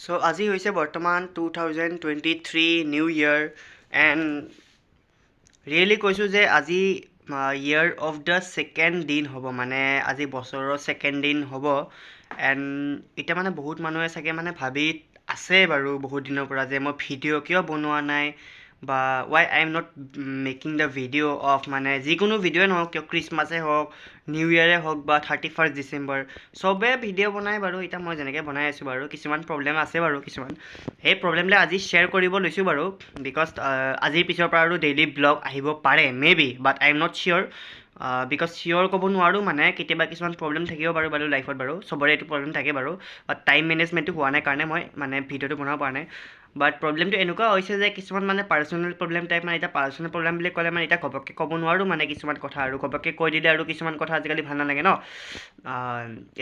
চ' আজি হৈছে বৰ্তমান 2023 new year, and really কৈছোঁ যে আজি ইয়েৰ অফ the second দিন হ'ব, মানে আজি বছৰৰ ছেকেণ্ড দিন হ'ব। এণ্ড এতিয়া মানে বহুত মানুহে চাগে মানে ভাবি আছে বাৰু বহুত দিনৰ পৰা যে মই ভিডিঅ' কিয় বনোৱা নাই বা why I am not making the video of, মানে যিকোনো ভিডিঅ'ই নহওক কিয়, খ্ৰীষ্টমাছেই হওক, নিউ ইয়েৰে হওক বা 31 ডিচেম্বৰ, চবে ভিডিঅ' বনায় বাৰু। এতিয়া মই যেনেকৈ বনাই আছোঁ বাৰু, কিছুমান প্ৰব্লেম আছে বাৰু, কিছুমান সেই প্ৰব্লেমবিলাক আজি শ্বেয়াৰ কৰিব লৈছোঁ বাৰু, because আজিৰ পিছৰ পৰা আৰু ডেইলি ব্লগ আহিব পাৰে maybe, but I am not sure, because sure ক'ব নোৱাৰোঁ, মানে কেতিয়াবা কিছুমান প্ৰব্লেম থাকিব বাৰু বাৰু লাইফত বাৰু চবৰে এইটো প্ৰব্লেম থাকে বাৰু, বাট টাইম মেনেজমেণ্টটো হোৱা নাই কাৰণে মই মানে ভিডিঅ'টো বনাব পৰা নাই। বাট প্ৰব্লেমটো এনেকুৱা হৈছে যে কিছুমান মানে পাৰ্চনেল প্ৰব্লেম টাইপ, মানে এতিয়া পাৰ্চনেল প্ৰব্লেম বুলি ক'লে মানে এতিয়া ঘপককৈ ক'ব নোৱাৰোঁ, মানে কিছুমান কথা আৰু ঘপককৈ কৈ দিলে আৰু কিছুমান কথা আজিকালি ভাল নালাগে ন।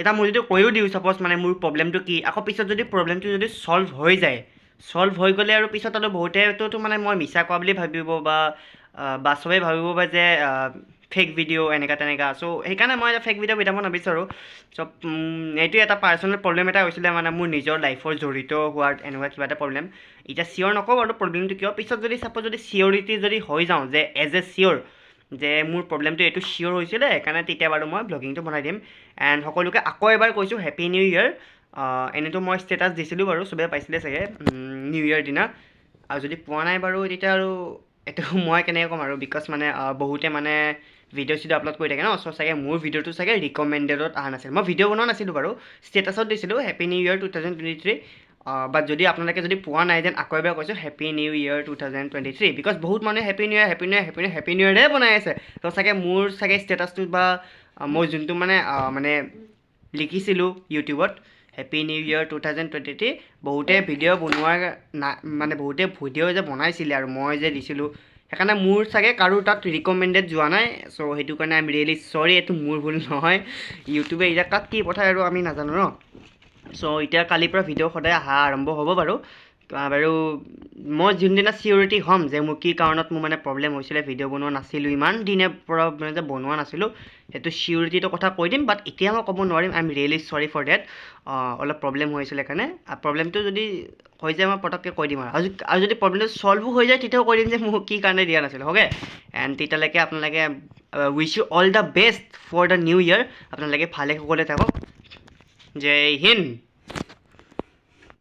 এতিয়া মই যদি কৈও দিওঁ ছাপ'জ মানে মোৰ প্ৰব্লেমটো কি, আকৌ পিছত যদি প্ৰব্লেমটো যদি ছল্ভ হৈ যায়, ছল্ভ হৈ গ'লে আৰু পিছত আৰু বহুতেতো মানে মই মিছা কোৱা বুলি ভাবিব বা চবেই ভাবিব বা যে ফেক ভিডিঅ' এনেকুৱা তেনেকুৱা। চ' সেইকাৰণে মই এটা ফেক ভিডিঅ' বনাব নিবিচাৰোঁ। চ' এইটোৱে এটা পাৰ্চনেল প্ৰব্লেম এটা হৈছিলে, মানে মোৰ নিজৰ লাইফৰ জড়িত হোৱাৰ এনেকুৱা কিবা এটা প্ৰব্লেম। এতিয়া চিয়'ৰ নকওঁ বাৰু প্ৰব্লেমটো কিয়, পিছত যদি ছাপ'জ যদি চিয়'ৰিটি যদি হৈ যাওঁ যে এজ এ চিয়'ৰ যে মোৰ প্ৰব্লেমটো এইটো চিয়'ৰ হৈছিলে, সেইকাৰণে তেতিয়া বাৰু মই ব্লগিংটো বনাই দিম। এণ্ড সকলোকে আকৌ এবাৰ কৈছোঁ হেপী নিউ ইয়েৰ। এনেইতো মই ষ্টেটাছ দিছিলোঁ বাৰু, চবেই পাইছিলে চাগে নিউ ইয়েৰ দিনা, আৰু যদি পোৱা নাই বাৰু তেতিয়া আৰু এইটো মই কেনেকৈ ক'ম আৰু, because মানে বহুতে মানে ভিডিঅ' চিডিঅ' আপলোড কৰি থাকে ন, চ' চাগে মোৰ ভিডিঅ'টো চাগে ৰিকমেণ্ডেডত অহা নাছিল। মই ভিডিঅ' বনোৱা নাছিলোঁ বাৰু, ষ্টেটাছত দিছিলোঁ happy new year 2023। But যদি আপোনালোকে যদি পোৱা নাই যেন আকৌ এবাৰ কৈছোঁ happy new year 2023, because বহুত মানুহে happy new year, happy new year, happy new year, happy new ইয়েৰে বনাই আছে। ত' চাগে মোৰ চাগে ষ্টেটাছটো বা মই যোনটো মানে মানে লিখিছিলোঁ ইউটিউবত হেপী নিউ ইয়েৰ 2023, বহুতে ভিডিঅ' বনোৱাৰ না, মানে বহুতে ভিডিঅ' যে বনাইছিলে আৰু মই যে দিছিলোঁ, সেইকাৰণে মোৰ চাগে কাৰো তাত ৰিকমেণ্ডেড যোৱা নাই। চ' সেইটো কাৰণে I am really চৰি, এইটো মোৰ ভুল নহয়, ইউটিউবে এতিয়া কাক কি পঠায় আৰু আমি নাজানো ন। চ' এতিয়া কালিৰ পৰা ভিডিঅ' সদায় অহা আৰম্ভ হ'ব বাৰু। বাৰু মই যোনদিনা চিয়ৰিটি হ'ম যে মোৰ কি কাৰণত মোৰ মানে প্ৰব্লেম হৈছিলে, ভিডিঅ' বনোৱা নাছিলোঁ ইমান দিনে পৰা, মানে যে বনোৱা নাছিলোঁ, সেইটো চিয়ৰিটিটোৰ কথা কৈ দিম। বাট এতিয়া মই ক'ব নোৱাৰিম, I am really sorry for that, অলপ প্ৰব্লেম হৈছিলে কাৰণে। প্ৰব্লেমটো যদি হৈ যায় মই পটককৈ কৈ দিম আৰু, আৰু যদি প্ৰব্লেমটো ছল্ভো হৈ যায় তেতিয়াও কৈ দিম যে মোক কি কাৰণে দিয়া নাছিলোঁ। অ'কে, এণ্ড তেতিয়ালৈকে আপোনালোকে wish you all the best for the new year. আপোনালোকে ভালে সকলোৱে থাকক। জয় হিন্দ।